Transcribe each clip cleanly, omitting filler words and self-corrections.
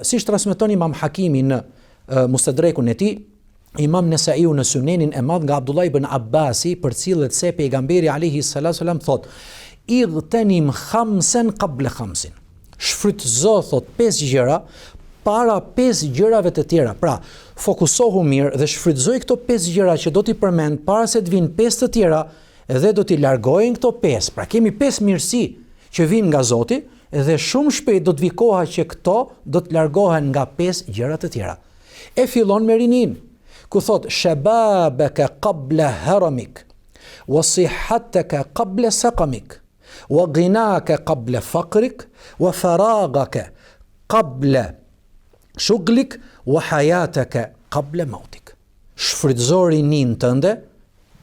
Siç transmeton Imam Hakimi në Mustedrekun e tij, Imam Nesaiu në Sunenin e Madh nga Abdullah ibn Abbasi përcillet se pejgamberi alejhi salatu selam thotë: "Ightenim khamsen qabla khamsin." Shfrytëzo thotë pesë gjëra para pesë gjërave të tjera. Pra, fokusohu mirë dhe shfrytëzoi këto pesë gjëra që do t'i përmend para se të vijnë pesë të tjera dhe do t'i largojnë këto pesë. Pra kemi pesë mirësi që vijnë nga Zoti dhe shumë shpejt do të vijë koha që këto do të largohen nga pesë gjëra të tjera. E fillon me rininë, ku thotë shababaka qabla haramik wa sihhataka qabla saqamik wa ghinaka qabla faqrik wa faragaka qabla shughlik wa hayataka qabla mautik. Shfrytëzo rininë tënde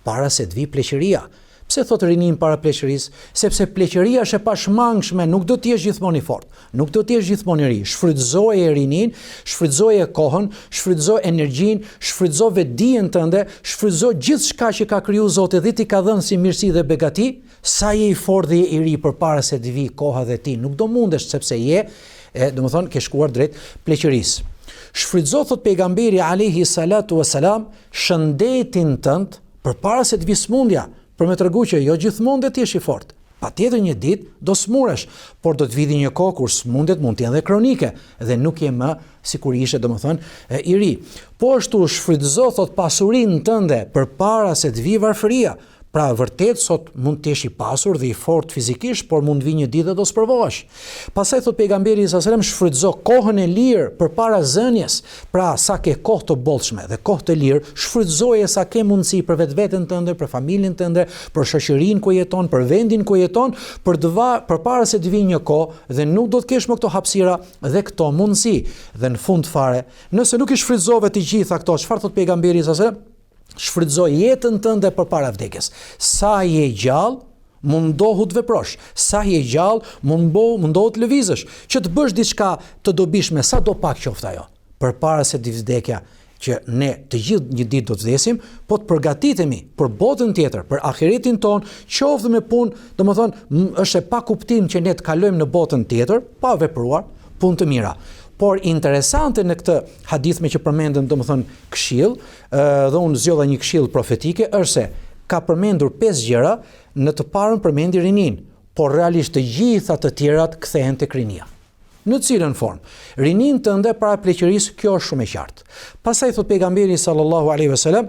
para se të vijë pleqëria. Pse thotë rininë para pleqërisë? Sepse pleqëria është e pashmangshme, nuk do të jesh gjithmonë i fortë, nuk do të jesh gjithmonë i ri. Shfrytëzoje rininë, shfrytëzoje kohën, shfrytëzo energjinë, shfrytëzo vetëdijen tënde, shfrytëzo gjithçka që ka kriju Zoti dhe t'i ka dhënë si mirësi dhe begati, sa je i fortë dhe je i ri përpara se të vijë koha dhe ti nuk do mundesh sepse je, e, domethënë, ke shkuar drejt pleqërisë. Shfrytëzo thotë pejgamberi alejhi salatu vesselam shëndetin tënd përpara se të vijë sëmundja, për me tregu që jo gjithmonë do të jesh i fortë. Patjetër një ditë do smuresh, por do të vijë një kohë kur sëmundjet mund të jenë dhe kronike dhe nuk je më sikur ishe, domethënë, i ri. Po ashtu shfrytëzo thot pasurinë tënde përpara se të vijë varfëria, Pra vërtet sot mund të jesh i pasur dhe i fortë fizikisht, por mund të vijë një ditë dhe do sprovohesh. Pastaj thot pejgamberi sa selam shfrytëzo kohën e lirë përpara zënies. Pra sa ke kohë të bollshme dhe kohë të lirë, shfrytëzoje sa ke mundësi për vetveten tënde, për familjen tënde, për shoqërinë ku jeton, për vendin ku jeton, për të va, përpara se të vijë një kohë dhe nuk do të kesh më këto hapësira dhe këto mundësi. Dhe në fund fare, nëse nuk i shfrytëzove të gjitha këto, çfarë thot pejgamberi sa selam? Shfrytëzo jetën tënde përpara vdekjes. Sa je gjallë, mundohu të veprosh. Sa je gjallë, mundohu, mundohu të lëvizësh, që të bësh diçka të dobishme, sado pak qoftë ajo. Përpara se të vdekja, që ne të gjithë një ditë do të vdesim, po të përgatitemi për botën tjetër, për ahiretin tonë, qoftë me punë, domethënë, është e pakuptim që ne të kalojmë në botën tjetër pa vepruar punë të mira. Por interesante në këtë hadith meqë përmendëm, domethënë, këshillë, dhe unë zgjodha një këshillë profetike, është se ka përmendur pesë gjëra, në të parën përmendi rininë, por realisht të gjitha të tjerat kthehen tek rinia. Në cilën formë? Rininë tënde para pleqërisë, kjo është shumë e qartë. Pastaj thot pejgamberi sallallahu alaihi wasallam,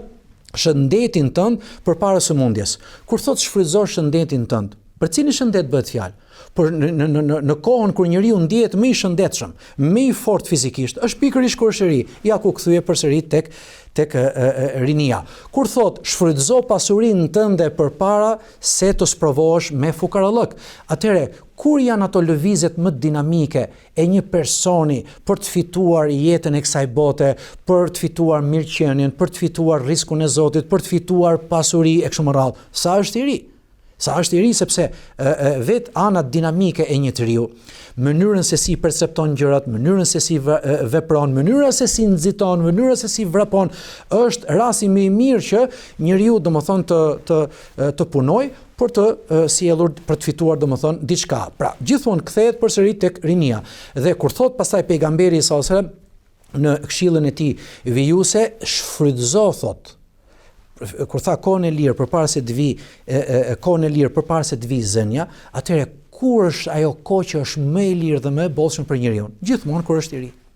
shëndetin tënd përpara sëmundjes. Kur thot shfrytëzo shëndetin tënd, për cilin shëndet bëhet fjalë? Por në në në në në kohën kur njeriu ndihet më i shëndetshëm, më i fortë fizikisht, është pikërisht kur është i ri. Ja ku u kthye përsëri tek tek e, e, e, rinia. Kur thot shfrytëzo pasurinë tënde përpara se të sprovohesh me fukarallëk. Atëherë, kur janë ato lëvizjet më dinamike e një personi për të fituar jetën e kësaj bote, për të fituar mirëqenien, për të fituar rriskun e Zotit, për të fituar pasuri e kështu me radhë, sa është i ri? Sa është i ri sepse e, e, vetë ana dinamike e një të riu, mënyrën se si percepton gjërat, mënyrën se si vepron, mënyra se si nxiton, mënyra se si vrapon, është rasti më i mirë që njeriu domethënë të të të punojë për të sjellur për të fituar domethënë diçka. Pra, gjithmonë kthehet përsëri tek rinia. Dhe kur thot pastaj pejgamberi sallallahu alajhi wasallam në këshillën e tij vijuese, shfrytëzo thot kur tha kohën e lirë përpara se të vi e, e, e kohën e lirë përpara se të vi zënia, atëherë kur është ajo kohë që është më e lirë dhe më e bollshme për njeriun? Gjithmonë kur është i ri.